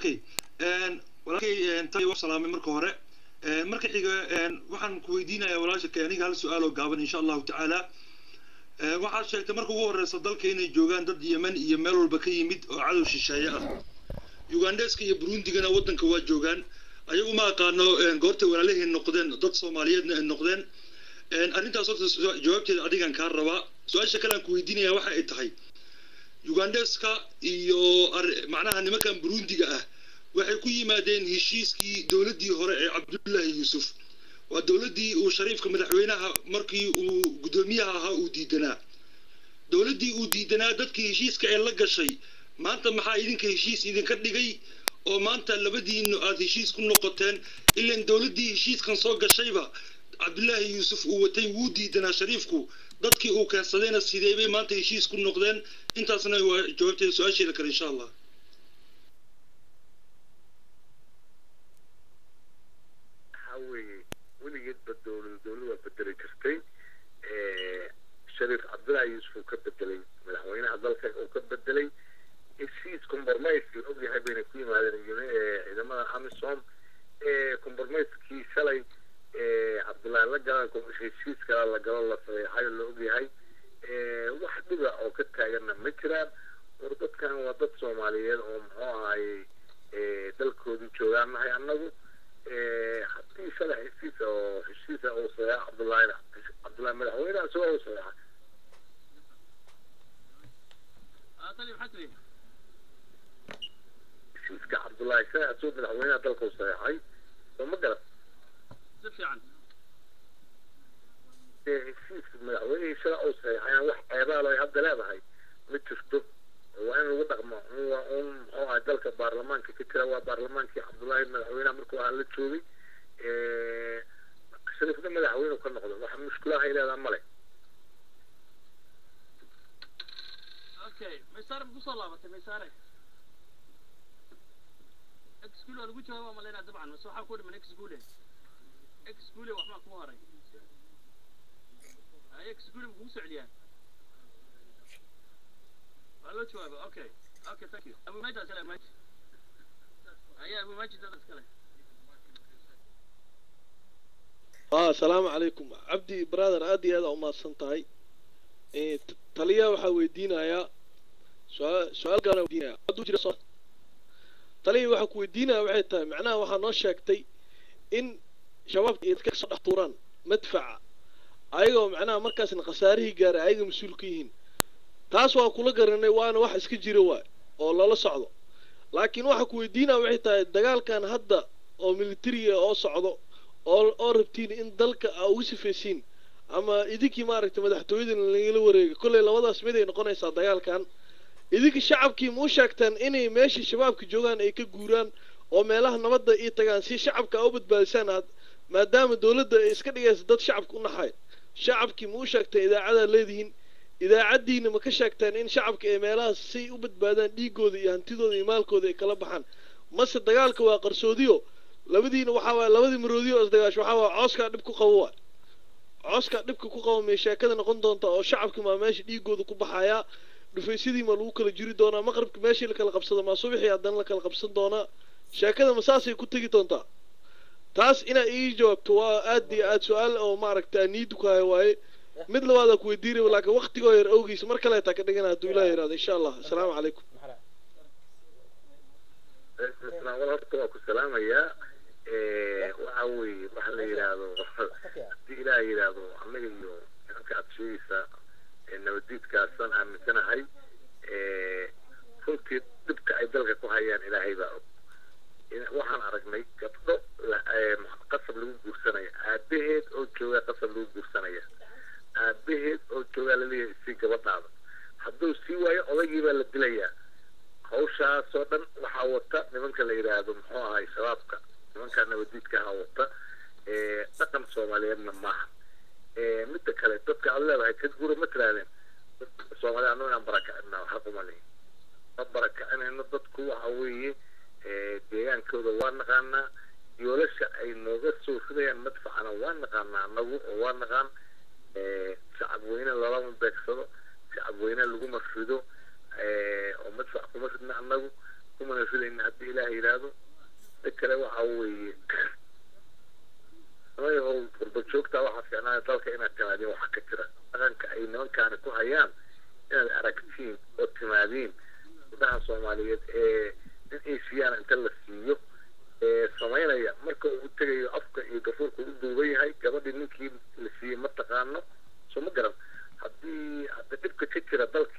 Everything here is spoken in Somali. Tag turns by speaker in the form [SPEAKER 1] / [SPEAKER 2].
[SPEAKER 1] Okay, walaalkay taliya waa salaamay marka hore. Marka xiga waxaan ku weydiinayaa walaasha aniga hal su-aal oo gaaban, insha Allahu tacaala. Waxaad sheegtay marka ugu horeysa dalka inay joogaan dad Yemen iyo meel walba ka yimid oo cadow shisheeye ah. Ugandeska iyo Burundigana waddanka waa joogaan, ayagu ma aqaano goortay walaalaheen noqdeen, dad Soomaaliyeedna ay noqdeen. Arrintaas horta jawaabteeda adigan kaa rabaa. Su-aasha kale aan ku weydiinaya waxa ay tahay, Ugandeska iyo macnaha nimankan Burundiga ah waxay ku yimaadeen heshiiskii dowladdii hore ee Cabdullaahi Yuusuf, waa dowladdii uu Shariifka madaxweynaha markii uu guddoomiyaha ahaa uu diidanaa, dowladdii uu diidanaa dadkii heshiiska ee la gashay. Maanta maxaa idinka heshiis idinka dhigay oo maanta labadiinu aada heshiis ku noqoteen? Ilan dowladdii heshiiskan soo gashayba Cabdullaahi Yuusuf uu watay wuu diidanaa Shariifku, dadkii uu keensadayna sidee bay maanta heshiis ku noqdeen? Intaasna waa jawaabteeda su-aasheeda kale, insha Allah.
[SPEAKER 2] Waxaa weeye, weligeedba dowlad waa bedeli jirtay. Shariif Cabdullaahi Yuusuf uu ka bedelay madaxweynaha dalka, uu ka bedelay heshiis compromise la ogyahay bayna ku yimaadeen ciidamada AMISOM. Compromisekii shalay Cabdullaahi la galan, heshiis kala la galo, la saxeexayo, la ogyahay. Wax dhiba oo ka taaganna ma jiraan. War dadkan waa dad Soomaaliyeed oo muxuu ahaayey dalkoodii joogaan nahay annagu. Haddii shalay heshiis oo heshiisa uu saxeexa Cabdullaahina, Cabdullaahi madaxweynaha isagoo uu saxeexa. Heshiiska Cabdullaahi shalay isagoo madaxweynaha dalka uu saxeexay, soo ma garan?
[SPEAKER 3] Si fiican.
[SPEAKER 2] Heshiiska madaxweynihii shalay uu saxeexayna wax ceebaal ay hadda leedahay ma jirto. Waa in lagu dhaqmo. Waa un muxuu ahay dalka baarlamaanka ka jira, waa baarlamaankii Cabdullaahi madaxweynaha markuu ahaa la joogay, Shariifna madaxweyne ka noqdo. Wax mushkulaha ay leedaha male.
[SPEAKER 3] Okay, Maysare, ma kusoo laabatay Maysare? Ex gule waa lagu jawaaba malaynaa dabcan, mase waxaa ku dhiman? Ex gule, ex gule, waxbaa kuu haray. Haye, ex gule, ma kugu soo celiyaa? Waa loo jawaaba. Okay, thank you. Abu Majid iskale, Majid. Haye, Abu Majid dad iskale.
[SPEAKER 4] Asalaamu calaykum, Cabdi brother, aad iyo aad aa umahadsan tahay. Taliya waxaa weydiinayaa su-aal gaara weydiinaya hadduu jira. Taliya, waxaa ku weydiinaya waxay tahay, macnaha waxaa noo sheegtay in shabaabka ay dadka kasoo dhex tuuraan madfaca, ayagoo macnaha markaasna khasaarihii gaaray ayaga mas-uul ka yihiin. Taas waa kula garanay, waana wax iska jira waay oo lala socdo. Laakiin waxa ku weydiinaya waxay tahay, dagaalkan hadda oo militariga oo socdo oo rabtiin in dalka aa uga sifaysiin ama idinkii maaragtay madaxtooyada lagala wareegay, kolley labadaas mid ay noqonaysaa. Dagaalkan idinka shacabkii ma u sheegtaan inay meesha shabaabka joogaan ay ka guuraan oo meelaha nabadda ii tagaan si shacabka aa u badbaadisaan aad, maadaama dowladda ay iska dhigaysa dad shacabka u naxay? Shacabkii ma u sheegteen? Idaacadaa leedihiin, idaacaddiina ma ka sheegteen in shacabka ay meelahaas say u badbaadaan dhiigooda iyo hantidooda iyo maalkooda ay kala baxaan? Mase dagaalka waa qarsoodiyo? Labadiina waxaa waaya labadii maroodiyo oo isdagaasho, waxaa waaya cooskaa dhib ku qabo, waay cooskaa dhibka ku qabo. May sheekada noqon doontaa oo shacabki maa meesha dhiigooda ku baxayaa? Dhufaysyadii ma lagu kala jiri doonaa? Maqribka meeshii la kala qabsado maa subaxii haddana la kala qabsan doonaa? Sheekada ma saasay ku tegi doontaa? Taas inaa ii jawaabto waa aad iyo aad su-aal oo maaragta aan niida ku hayo waaye. Mid labaadaa ku weydiinaya, laakiin waktigoo yar awgiis mar kaleetaa ka dhigana hadduu Ilaah yiraahdo, insha Allah. Asalaamu calaykum.
[SPEAKER 2] Wal horta waa ku salaamayaa. Waxa weeye, waxa la yidhaahdo, haddii Ilaah yidhaahdo, annaga iyo nimanka aad sheegaysaa nabadiidkaasaan aaminsanahay. Runtii dhibka ay dalka ku hayaan Ilaahay baa og. Waxaan aragnay gabdho qasab lagu guursanaya, aabaheed oo joogaa qasab lagu guursanaya, aabaheed oo joogaa laleeyahay sii gabadhaada, hadduu sii waayo odaygii baa la dilayaa. Hawshaasoo dhan waxaa wata nimanka la yidhaahdo muxuu ahay shabaabka, nimanka nabadiidka ahaa wata. Dhaqan Soomaaliyeedna maaha. Midda kale, dadka aad leedahay ka gura ma tirahdeen dadka Soomaaliya? Annagu inaan barakacina xaq uma lihin, ma barakacinayno. Dadku waxa weeye deegaankooda waa naqaanaa, yoolasha ay nooga soo ridayaan madfacana waa naqaanaa annagu oo waa naqaan. Shacab weyne lalama beegsado, shacab weyne laguma rido oo madfac kuma ridna annagu. Kumana ridayna haddii Ilaah yidhaahdo. Mid kale waxa weeye, nimayahow qurba joogta, waxaa fiicnaaya dalka inaad timaadiin. Waxa ka jira dhaqanka ay nimankaani ku hayaan inaad aragtiin oo timaadiin. Gabdhaha Soomaaliyeed ee nin Asiana inta la siiyo ee samaynaya, marka uu tegayo afka iyo gafuurka u duuban yahay, gabadhii ninkii la siiyey ma taqaano. Soo ma garan? Haddii hadda dhibka ka jira dalka